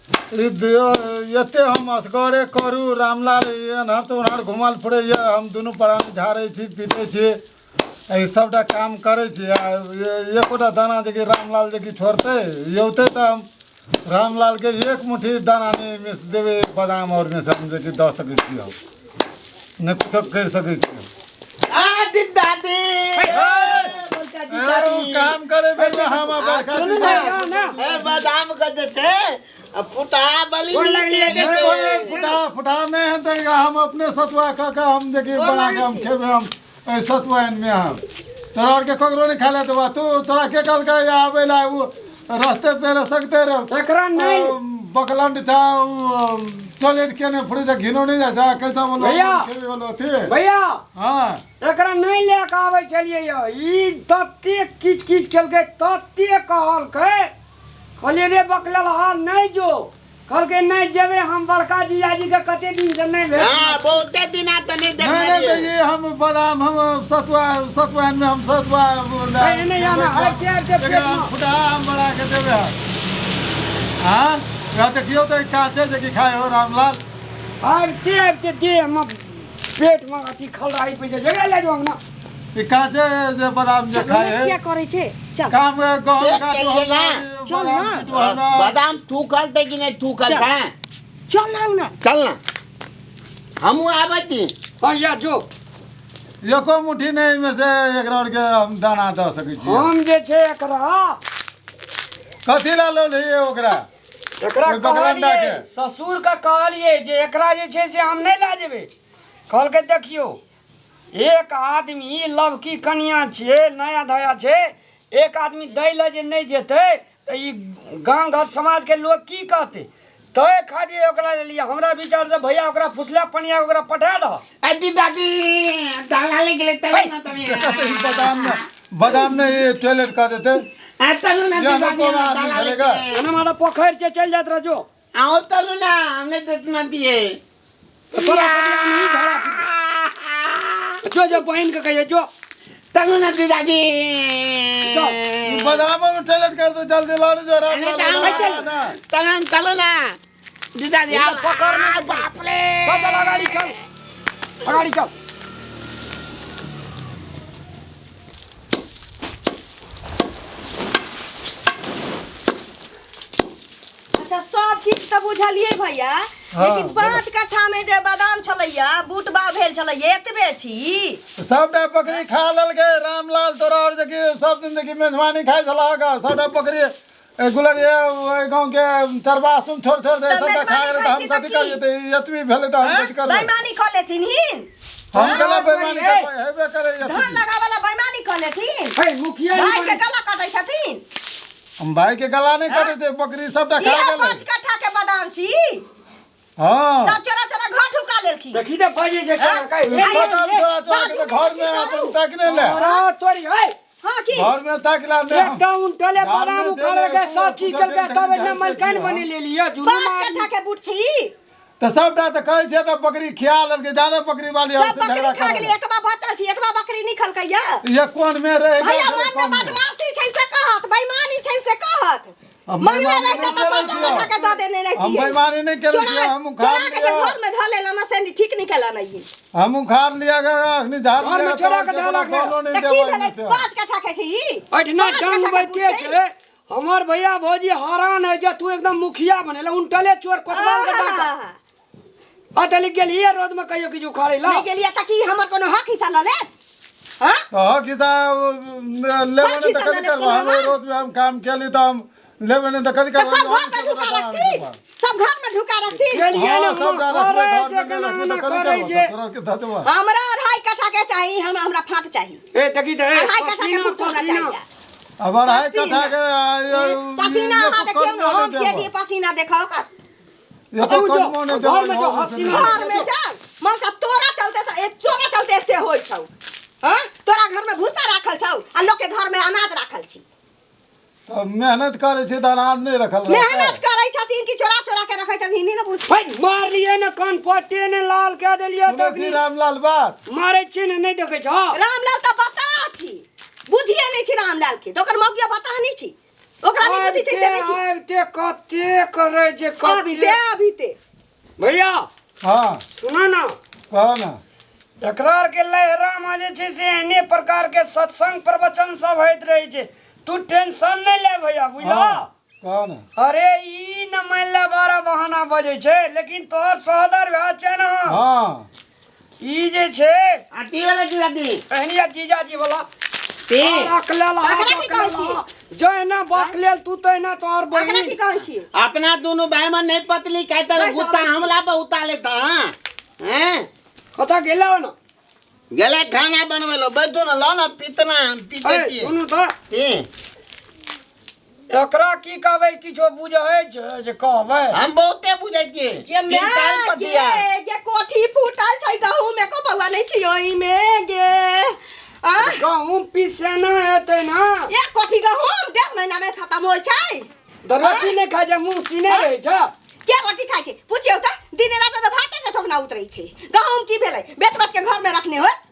ई एते हम असगरे करू रामलाल एन्हर तऽ ओन्हर घुमल फिरैए हम दुनू प्राणी झाड़ै छी पीटै छी एहि सभटा काम करै छी आ एकोटा दाना जे कि रामलाल जे कि छोड़तै औतै तऽ हम रामलालके एक मुट्ठी दाना नहि एहिमे से देबै बादाम आओरमे से हम जे कि दऽ सकै छी हम नहि कुछो करि सकै छी आ दादी ए, उ काम करे बेर में हम आ बड़का सुनू दीदी। ना ए बादाम के देते आ फुटा बलि गोर लगलियै, नीचे नहीं, देते। नहीं, फुटा फुटा नहीं है तो हम अपने सतुआ क के हम देखिए गोर बना के लागै हम छी। खेबे हम एहि सतुआइन में हम तोरा आरके ककरो नहीं खाए देबा तू तोरा के कहलकै आबै ला उ रास्ते पे सकते रह एकरा नहीं बकलंड था उ टॉयलेट के ने फुड़ी से घिनो नहीं जाता कैसा बोलो भैया। खेबे बोलो अथी भैया हाँ एकरा नहीं लए कऽ आबै छलियै यौ ई ततेक किच किच केलकै ततेक कहलकै कहलियै रे बकलेल हँ नहि जो कहलकै नहि जेबै हम बड़का जीजाजी के कते दिन से नहि भेट हाँ बहुते दिन आ तो नहीं नहीं नहीं तो देखलियै ये हम बादाम हम सतुआ सतुआइन में हम सतुआ नहीं, नहीं, आना, आबिते आबिते पेट एकरा हम में। फुटा हम बना के देबे हम हाँ यहाँ देखियौ तऽ काचे जे कि खाए हो रामलाल आबिते आबिते देहमे पेटमे अथी खलराही पैसे जगह लए जाउ ना ई काचे जे बादाम जे खाए है किया करै छै चल काम गहूम देख काटू के लिए हमरा ना। चल ना। बादाम पीटू हमरा बादाम थूकल ते कि नहीं थूकल चल। है चल ना ना चल ना हमू आवती हाँ या जो एको मुट्ठी नहि एहिमे से एकरा आरके हम दाना दऽ सकै छी हम जे छै एकरा कथी लए लऽ लियै ओकरा एकरा ओहि बकलंडा कहलियै के। ससुर के कहलियै जे एकरा जे छै से हम नहि लए जेबै कहलकै देखियौ एक आदमी लवकी कनिया छियै नया धया छै एक आदमी दै लए जे नहि जेतै तऽ ई गाँव घर समाजके लोक की कहतै ताहि खातिर ओकरा लेलियै हमरा विचारसँ भैया ओकरा फुसला पनिया ओकरा पठा दह अदी दादी ताला ले गेले तले ना तले बादाम में बादाम में ये टॉयलेट कर देते आ तलू ना ये दादी कोनो आदमी ताला ले खेलेगा? गेले। एना हमारा पोखरि छै चलि जाइत रह जो आओ तलू ना हमने तो इतना दिए तऽ तोरा सबके हम ई झाड़ा फूक। जो जो बहिन के कहिए जो तलू ना दादी चल। बादाम में टॉयलेट कर दो जल्दी लाओ जो राम अरे दाम लाल चल ना चलो चलो ना दादी आओ पकड़ ना। बाप रे चल चल अगाडि चल अगाडि चल अच्छा सब किछु तऽ बुझलियै भैया हाँ, लेकिन 5 कट्ठा में जे बादाम छलैया बूटबा भेल छलैया एतबे छी सबटा बकरी खा लेलकै रामलाल तोरा और जे कि सब दिन देखी मेजबानी खाइ छलह ग सबटा बकरी ए गुलरिया ओहि गाँव के चरवाह सुन छोड़ छोड़ दे तऽ सबटा खा मेजबानी गेलै तऽ खाइ हम छी तऽ कथी की? करियै तऽ ई एतबी भेलै तऽ हम कथी करबै बेईमानी कऽ लेथिन हिन हम केना बेईमानी करबै हेबे करै धान एतबी लगावे ला बेईमानी कऽ लेथिन हे मुखिया जी भाई के बने। गला काटै छथिन हम भाई के गला नहि कटै छै बकरी सबटा खा इहे गेलै 5 कट्ठा के बादाम छी हँ सब चोरा चोरा घर ढुका लेलखिन देखी तऽ बजै छै हाँ? चोरा के। हे, बादाम चोरा चोरा के तऽ घर में अपन ताकि नहि ले तोरा तोरी हे हाँ की घर में ताकि ला नहि हम एकदम उनटले घर में बादाम जे उखाड़े के नहि सब चीज पूरा केलकै दिन तब झाड़ते एतना मलकान छियै। बने लेलियै जुलूम पाँच आदमी। कट्ठा के बूट छी तऽ सबटा तऽ कहै छै तऽ बकरी खिया लेलकै जाने बकरी वाली सब हमसे बकरी झगड़ा खा गेली करऽ एतबा बचल छी एतबा बकरी निकलकै या ये कोन में रह गेल भैया छलै मन में कोन में? बदमाशी छै से कहत बेईमानी छै से कहत हम मंगले बेईमानी रहते नहि तऽ केने 5 छियै। कट्ठा के दऽ देने हम रहितियै बेईमानी नहि केने चोरा छियै हम उखाड़ चोरा के जे लिअ घर में धऽ लेला ना से ठीक निकला नहीं हम उखाड़ लिया ग अखनी झाड़ घर में लिया चोरा के धऽ लक। नहीं तऽ की देबो भेलै एहिमे से। 5 कट्ठा के छै ई एहिठिना 5 डंग कट्ठा के बूट बैठे छै छै हमर भैया भौजी हरान है जे तू एकदम मुखिया बनेला उनटले चोर कोतवाल के डांटा आहा, आ तली गेलिए रोज में कहियो किछु उखाड़े ला नहि गेलियै तऽ की हमर कोनो हक हिस्सा लऽ लेत हाँ तऽ हक हिस्सा लेबै हक नहि तऽ हिस्सा कथी लऽ लेत करबै हम कोनो हमर? रोज में हम काम केली तऽ हम लेबै नहि तऽ कथी तऽ करबै सब घर में ढुका रखथिन सब घर में ढुका रखथिन गेलिए हाँ ने सब हम रखबै करै घर छै में केना नहि रखबै एना तऽ कथी करै करबै छै तोरा के धऽ देबो हमरा 2.5 कट्ठा के चाही हम हमरा फाट चाही ए देखी तऽ ए, 2.5 कट्ठा के पसीना फूट होना पसीना चाहिए अब 2.5 कट्ठा के पसीना अहाँ देखियौ ने हम के दिए पसीना देखाओ का एको कनमो नहि घर में जो देबो हसीना घर में चल मन का तोरा चलते तो ए तोरा चलते ऐसे होई छौ हां तोरा घर में भूसा राखल छौ आ लोग के घर में अनाज राखल छी तऽ मेहनत करै छी तऽ अनाज नहि रखल रहतै। मेहनत करै छथिन कि चोरा चोरा के रखै छथिन ई ने बुझ भाई मारलिए ने कान पट्टे ने लाल कए देलिए सुनै छी तखनी रामलाल बात मारै छी ने नहि देखै छौ रामलाल तऽ बता छी बुद्धिए नहि छी रामलाल के तऽ ओकर मौगिया बता नहि छी ओकरा नहि बुद्धि छै से नहि छी। आबिते कते करै छै अबिते कते अबिते भैया हाँ सुना ना कह ना। एकरा आरके लहरामे जे छै से एहने प्रकारके सत्संग प्रवचन सब होइत रहै छै। तू टेंशन नहि ले भैया, बुझला? हाँ, कह ना। अरे ई न मान ले बारह बहाना बजै छै, लेकिन तोहर सहोदर भाय छै ना। हाँ। ई जे छै आ की वाला जीजाजी? एहनिया जीजाजी वाला की? अकलेल अकरा की कहै छियै? जहिना बकलेल तू तहिना तोहर अकरा बहिन। की कहै छियै? अपना दोनों भाई में नहीं पतली कहता बस गुस्सा अबै छी। हमला पर उतारे था। हाँ हैं? कतऽ गेलौ ना? गेले खाना बनवे लो, बैठो ना, लाओ ना पीतना हम पीते ए, की सुनू तऽ की? एकरा की कहबै, किछो बुझै छै जे कहबै? हम बहुते बुझै छियै। गे तीन साल my पतिया। गे, गे कोठी फूटल छै, गहूम एको बौआ नहि छै ओहिमे गे। आ गहूम पिसेना हेतै ना। एक कोठी गहूम 1.5 महीना में खत्म होइ छै। तऽ रोटी नहि खाइ छै, मुँह सीने रहै छै। के रोटी खाइ छै पुछियौ तऽ? दिन रात तऽ भाते के ठोकना उतरै छै। गहूम की भेलै? बेच बेच के घर में रखने होत।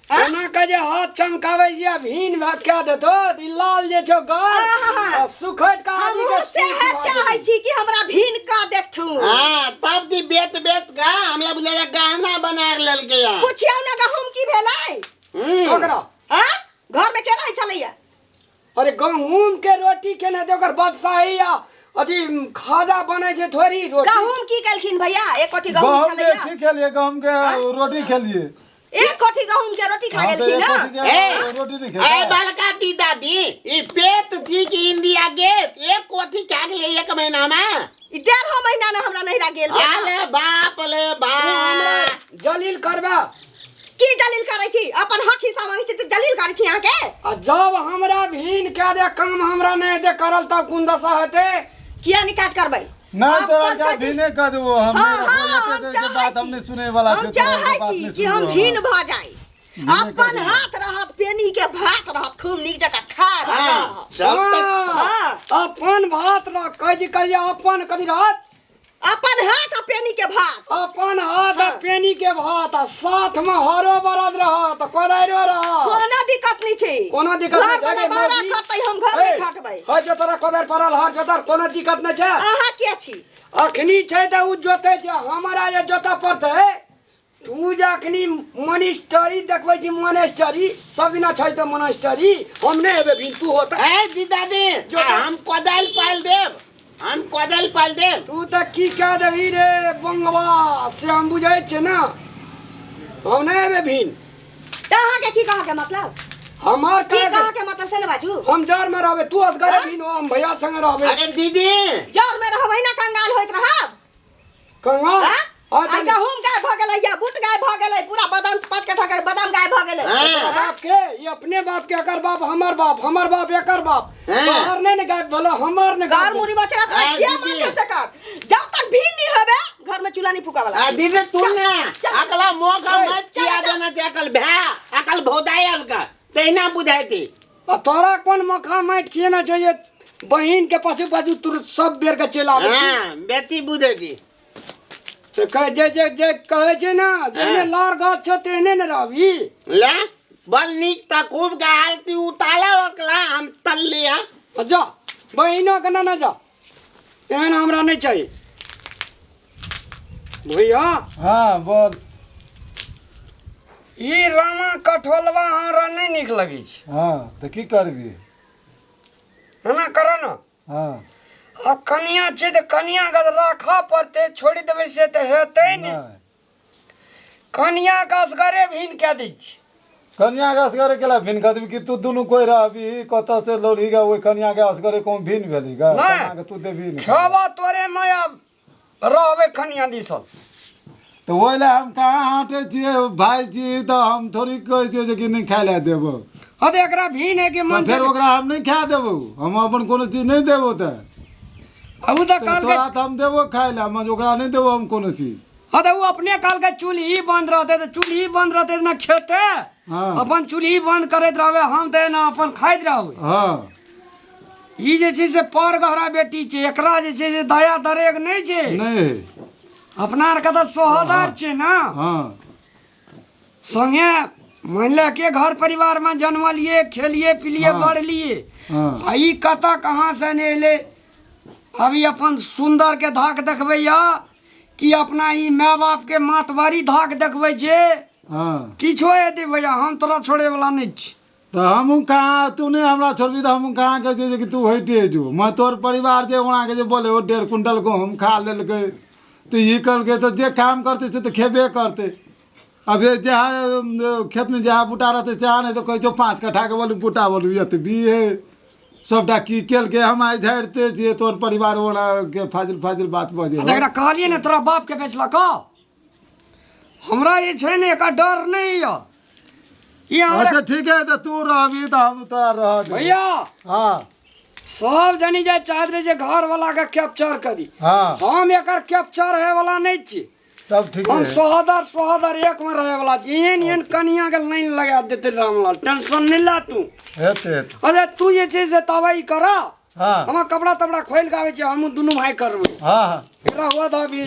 आँ? एना के जे हाथ चमकाबै छी आ भीन भऽ कए देतौ तऽ ई लाल जे छौ गाल आहा। आ सुखैत के आदमी हमहूँ के सेहे सूख भऽ चाहै जेतै। छी कि हमरा भीन कऽ देथु। हाँ तब दी बेच बेच का हमला बुझा गहना बना लेलकै हन। पुछियौ ने गहूम की भेलै? हम्म। ओकरा आँ? घर में के रहै छलैया? अरे गहूम के रोटी केने दे, ओकर बादशाही आ अथी खाजा बनै छै थोड़ी रोटी। गहूम की केलखिन भैया? एक कोठी गहूम गहूम के छलैया। की खेलिए? गहूम के रोटी खेलिए। एक कोठी गहूम के रोटी खा हाँ, तो गेलखिन एक ना। कोठी के ए, रोटी नहीं ए खेता। बालका दी दादी ई पेट थी कि इंडिया गेट एक कोठी खा गेलै एक महीना में। ई 1.5 महीना ने हमरा नहिरा गेल भेल। आले बाप ले तू हमरा बाप। जलील करबा। की जलील करै छी? अपन हक हिस्सा मांगै छी तऽ जलील करै छी अहाँके? आ जब हमरा भीन कए दे, काम हमरा नहि हेतै करल, तब कोन दशा हेतै? किया नहि काज करबै? नहीं तोरा अपन क्या कथी- भीने कर देबो हम। हाँ, नहीं रखबो, हाँ, एते हम देर के चाहै बात हम छी। नहीं सुने वाला हम छै, तोरा के चाहै बात छी नहीं कि हम सुनबो भीन भऽ जाइ, भीने कर अपन देबो। हाथ रहत, पेनी के भात रहत, खूब नीक जकाँ खायब आ हाँ, रहब। सब तक हाँ। अपन भात रह कहै छी, कहै छी अपन कथी रहत? अपन हाथ आ पेनी के भात। अपन हाथ आ हाँ। पेनी के भात आ साथ में हरो बरद रहत, कोदारियो रहत। कोनो दिक्कत नहि छै। कोनो दिक्कत घर नहि वाला छै, बारा मौगी। खटतै, हम घर मे ए, खटबै। होइ छौ तोरा कोदारि पड़ल, हर जोतर, कोनो दिक्कत नहि छै। अहाँ के छी? अखनी छै तऽ ओ जोतै छै, हमरा जे जोतऽ पड़तै। तू जे अखनी मोनिस्टरी देखबै छी, मोनेस्टरी सब दिना छै तऽ मोनेस्टरी हम नहि हेबै भिन, तू होता। ए दीदादी हम कोदाल पाल देब, हम कोदाल पाल देब। तू तऽ की कह देबही रे बंगवा, से हम बुझै छियै ना। हम नहि हेबै भिन। तऽ अहाँके की कहऽ के मतलब? हमर की कहे कहऽ के मतलब से ने बाजू। हम जर में रहबै, तू असगरे भिन हो, हम भैया संगे रहबै। अरे दीदी जर में रहबै ना कंगाल होइत रहब। कंगाल? हाँ? हाँ, आ चल। गहूम गायब भऽ गेलै या बूट गायब भऽ गेलै, पूरा बादाम 5 कट्ठा के बादाम गायब भऽ गेलै। हाँ। बाप के ये अपने बाप के एकर बाप, हमर बाप, हमर बाप एकर बाप। हाँ। तोहर नहीं ने गायब भेलो, हमर ने घर गायब। मुड़ी बचरा आ, जे दीदी। मन छै से कर, जब तक भीड़ नहीं होबे घर में चूल्हा नहीं फूका वाला। आ दीदी सुन ना, चल। अकला मौका ए, मत चल, किया चल। देना ते अकल भै अकल भौदायल का तहिना बुझाइ थी। आ तोरा कोन मखा माटि खिएना छै जे बहिन के पाछू पाछू तू सब बेर के चलि आबै छी? हाँ बेटी बुझै थी। तऽ कहै जे जे जे कहै छै ने, जेहने हाँ। लार गाछ छौ तेहने ने रहबही। ले बल नीक त खूब गालती उताला ओकला हम तल लिया। तऽ जा बहिनो के ना जा, एहन हमरा नहि चाही भैया। हाँ बोल। ई रामा कठोलवा हमरा नहि नीक लगै छै। हाँ तऽ की करबी? एना कर ने। हाँ। आब कनिया छै तऽ कनिया के तऽ राखऽ पड़तै, छोड़ि देबै से तऽ हेतै नहि। नहि। कनिया के असगरे भीन कए दै छी। कनिया के असगरे केला भिन कऽ देबी कि तू दुनू कोइ रहबी? कतऽ से लौड़ी गा ओहि कनिया के असगरे कोन भिन भेली गा? नहि। कनिया के तू देबी नहि। खेबा तोरे मे आब रहबै कनिया दिसन। तऽ ओहि लए हम कहाँ हटै छियै भाय छी तऽ हम थोड़ी कहै छियै जे कि नहि खाय लए देबो। हँ तऽ एकरा भीन है कि तऽ मन फेर ओकरा हम नहि खाय देबो, हम अपन कोनो चीज नहि देबो तऽ। ओ तऽ कहलकै तोरा तऽ हम देबो खाय लए, मगर ओकरा नहि देबो हम कोनो चीज। हँ तऽ ओ अपने कहलकै चूल्ही बंद रहतै तऽ चूल्ही बंद रहतै तऽ ने खेतै। हाँ। अपन चूल्ही बंद करैत रहबै, हम तऽ एना अपन खाइत रहबै। हाँ। ई जे छै से पर गहरा बेटी छै, एकरा जे छै से दया दरेग नहि छै। नहि। अपना आरके तऽ सोहदर छै ने। हाँ। संगे मानि ले के घर परिवारमे जनमलिए खेलिए पिलिए बढ़लिए। आ ई कतऽ कहाँ से ने एलै। अभी अपन सुन्दर के धाक देखबैया कि अपना ई माय बाप के मातबारी धाक देखबै छै। किछो हेतै भैया, हम तोरा छोड़े वाला नहि छी। तऽ हमहूँ कहाँ, तू नहि हमरा छोड़बी तऽ हमहूँ कहाँ कहै छियै जे कि तू हटिए जो। मैं तोहर परिवार जे ओनाके जे बोले ओ 1.5 क्विंटल गहूँम खा लेलकै तऽ ई कहलकै, तऽ जे काम करतै से तऽ खेबे करतै। अब ये जहाँ खेतमे जहाँ बूटा रहतै सेहा नहि तऽ कहै छौ 5 कट्ठाके बोलू बूटा बोलू एतबी है सबटा की केलकै। हम आइ झाड़िते छियै तोहर परिवार ओना के फाजिल फाजिल बात बजै। आ एकरा कहलियै ने तोरा बापके बेचलक। हमरा जे छै ने एकर डर नहि यऽ ई हमरा। अच्छा ठीक है, तऽ तू रहबी तऽ हम तोरा रह देबौ। भैया। सब जनी जाय चाहैत रहै छै घर वाला के कैप्चर करी। हम एकर कैप्चर होय वाला नहि छी। तब ठीक हम है। सोहदर सोहदर एक में रहे वाला छी। एहन एहन कनिया के लाइन लगा देते रामलाल, टेंशन नहीं ला तू। हेतै हेतै। अरे तू जे छै से तबाही कर। हमर कपड़ा तपड़ा खोलि के आबै छै, हमहूँ दुनू भाई करबै। हाँ हाँ एकरा हुआ था अभी।